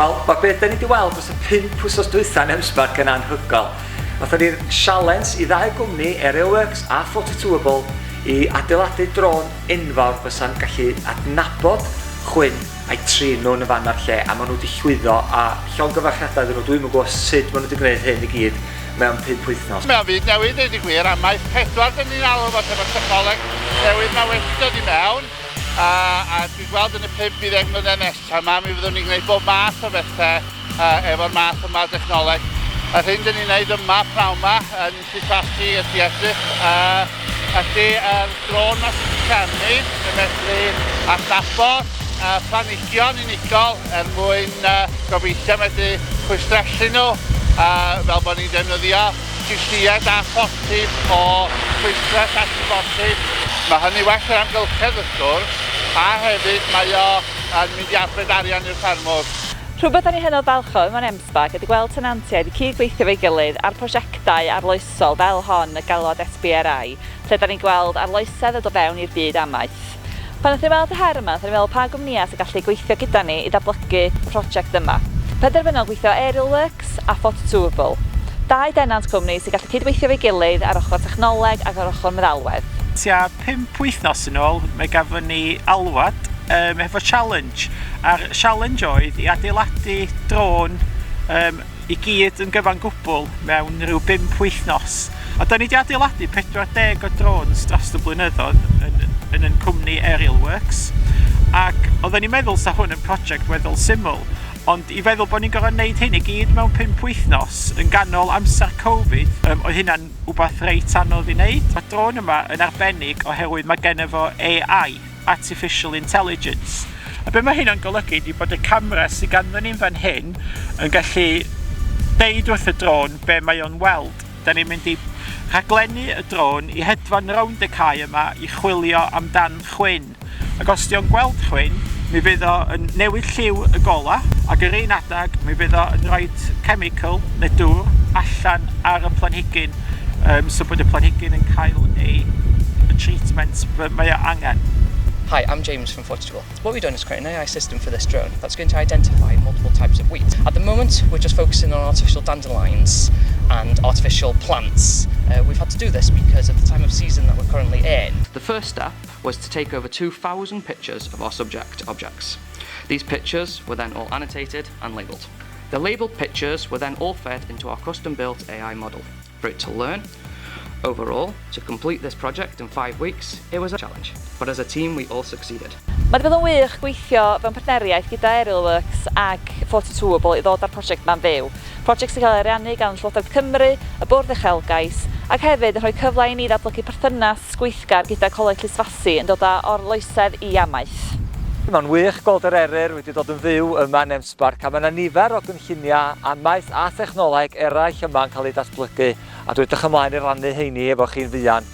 Wel, mae beth da ni wedi weld dros y 5 wythnos dwytha yn M-SParc yn anhygoel. Nathon ni'r sialens i ddau gwmni, Aerialworks a 42able, i adeiladu drôn enfawr fysa'n gallu adnabod chwyn a'i trin nhw yn y fan a'r lle, a maen nhw wedi llwyddo, a llongyfarchiadau iddyn nhw, dwi'm yn gwybod sut maen nhw wedi gwneud hyn i gyd mewn 5 wythnos. Mae o'n fyd newydd deud y gwir, amaeth pedwar dyn ni'n alw fo lle mae'r technoleg newydd 'ma wedi dod i mewn. A, a dwi'n gweld yn y 5 i 10 mlynedd nesaf yma, mi fyddwn ni'n gwneud bob math o bethau uh, efo'r math yma o dechnoleg. Yr hyn dyn ni'n gwneud yma pnawn yma yn Llysfasi ydy edrych uh, ydy yr drôn yma sydd wedi trefnu yn medru adnabod uh, planhigion unigol er mwyn uh, gobeithio medru chwistrellu nhw uh, fel bod ni'n defnyddio cyn lleied â phosib o chwistrell a sy'n bosib. Mae hynny well i'r amgylchedd wrth gwrs, a hefyd mae o yn mynd i arbed arian i'r ffermwr. Rhywbeth da ni hynod falch o yma'n M-SParc ydy gweld tenantiaid yn cyd-gweithio efo'i gilydd ar prosiectau arloesol fel hon, y galwad SBRI, lle da ni'n gweld arloesedd yn dod fewn i'r byd amaeth. Pan wnaethon ni weld y her yma, wnaethon ni feddwl pa gwmnïau sy'n gallu gweithio gyda ni i ddatblygu y prosiect yma. Penderfynon gweithio Aerial Works a Fortituable, dau denant cwmni sy'n gallu cydweithio efo'i gilydd ar ochr technoleg ac ar ochr meddalwedd. Tua pump wythnos yn ôl, mae gafon ni alwad um, efo challenge. A'r challenge oedd i adeiladu drôn um, i gyd yn gyfan gwbl mewn rhyw bump wythnos. A da ni wedi adeiladu 40 o drones dros y blynyddoedd yn, yn yn cwmni Aerial Works. Ac oedden ni'n meddwl sa hwn yn prosiect weddol syml, ond i feddwl bod ni'n gorfod wneud hyn i gyd mewn pump wythnos yn ganol amser Covid, um, oedd hynna'n wbath reit anodd i wneud. Mae'r drôn yma yn arbennig oherwydd mae genno fo AI. Artificial Intelligence. A be mae hynna'n golygu ydy bod y camera sydd ganddo ni'n fan hyn yn gallu deud wrth y drôn be mae o'n weld. Da ni'n mynd i rhaglennu y drôn i hedfan rownd y cae yma i chwilio amdan chwyn. Ac os di o'n gweld chwyn, mi fydd o yn newid lliw y gola ac yr un adag mi fydd o yn rhoi chemical neu dŵr allan ar y planhigyn um, so bod y planhigyn yn cael ei y treatment mae o angen. Hi, I'm James from 42. What we've done is create an AI system for this drone that's going to identify multiple types of wheat. At the moment, we're just focusing on artificial dandelions and artificial plants. Uh, we've had to do this because of the time of season that we're currently in. The first step was to take over 2,000 pictures of our subject objects. These pictures were then all annotated and labelled. The labelled pictures were then all fed into our custom-built AI model for it to learn. Overall, to complete this project in five weeks, it was a challenge, but as a team we all succeeded. Mae wedi bod yn wych gweithio fewn partneriaeth gyda Aerial Works ag 42able i ddod â'r prosiect yma'n fyw. Prosiect sy'n cael ei ariannu gan Llywodraeth Cymru, y Bwrdd Uchelgais, ac hefyd yn rhoi cyfle i ni ddatblygu perthynas gweithgar gyda Coleg Llysfasi yn dod â arloesedd i amaeth. Mae'n wych gweld yr eryr wedi dod yn fyw yma yn M-SParc a mae yna nifer o gynlluniau amaeth a thechnoleg eraill yma'n cael eu datblygu a dwi'n edrych ymlaen i rannu heini efo chi'n fuan.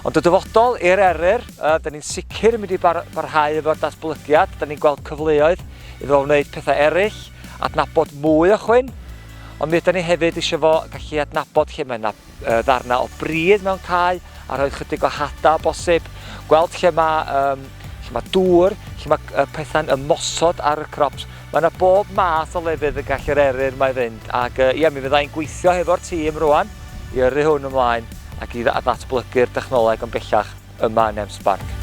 Ond y dyfodol i'r eryr, uh, da ni'n sicr yn mynd i bar barhau efo'r datblygiad, da ni'n gweld cyfleoedd iddo fo wneud pethau eraill, adnabod mwy o chwyn, ond mi ydy ni hefyd eisiau fo gallu adnabod lle mae yna ddarnau o bridd mewn cae a rhoi chydig o hada o bosib, gweld lle mae, um, lle mae dŵr, lle mae uh, pethau'n ymosod ar y crops. Mae yna bob math o lefydd y gall yr eryr mae fynd ac uh, ia, mi fyddai'n gweithio hefo'r tîm rwan i yrru hwn ymlaen ac i ddatblygu'r dechnoleg yn bellach yma yn M-SParc.